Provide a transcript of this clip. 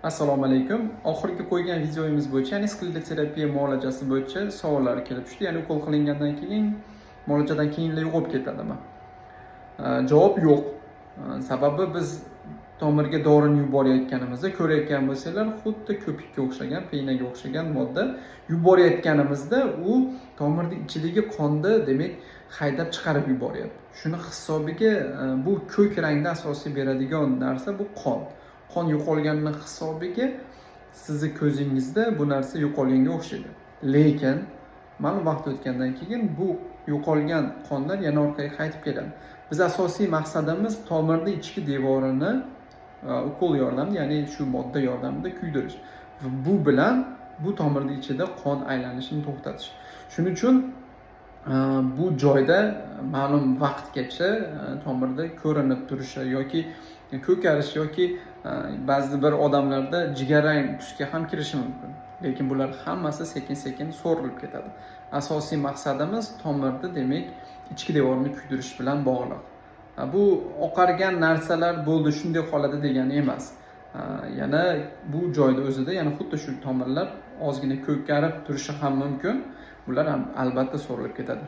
Assalomu alaykum. Oxirgi qo'ygan videomiz bo'yicha, ya'ni skleroterapiya muolajasi bo'yicha savollar kelib tushdi. Ya'ni ukol qilingandan keyin, muolajadan keyin yo'qolib ketadimi? Javob yo'q. Sababi biz tomirga dorini yuborayotganimizda, ko'rayotgan bo'lsanglar, xuddi ko'pikka o'xshagan, пена ga o'xshagan modda yuborayotganimizda u tomirni ichidagi qonni, demak, haydab chiqarib yuboryapti. Shuni hisobiga bu ko'k rangda asosiy beradigan narsa bu qon. Qon yo'qolganini hisobiga sizni ko'zingizda bu narsa yo'qolganga o'xshaydi. Lekin ma'lum vaqt o'tgandan keyin bu yo'qolgan qonlar yana orqaga qaytib keladi. Biz asosiy maqsadimiz tomirni ichki devorini ukol yordamida, ya'ni shu modda yordamida kuydirish. Va bu bilan bu tomirni ichida qon aylanishini to'xtatish. Shuning uchun bu joyda ma'lum vaqtgacha tomirda ko'rinib turishi yoki ko'karish yoki ba'zi bir odamlarda jigarrang tusga ham kirishi mumkin. Lekin bular hammasi sekin-sekin so'rilib ketadi. Asosiy maqsadimiz tomirni, demak, ichki devorini kuydirish bilan bog'liq. Bu oqargan narsalar bo'ldi, shunday qoladi degani emas. Yana bu joyda o'zida yana xuddi shu tomirlar ozgina ko'karib turishi ham mumkin. Bular ham albatta so'rilib ketadi.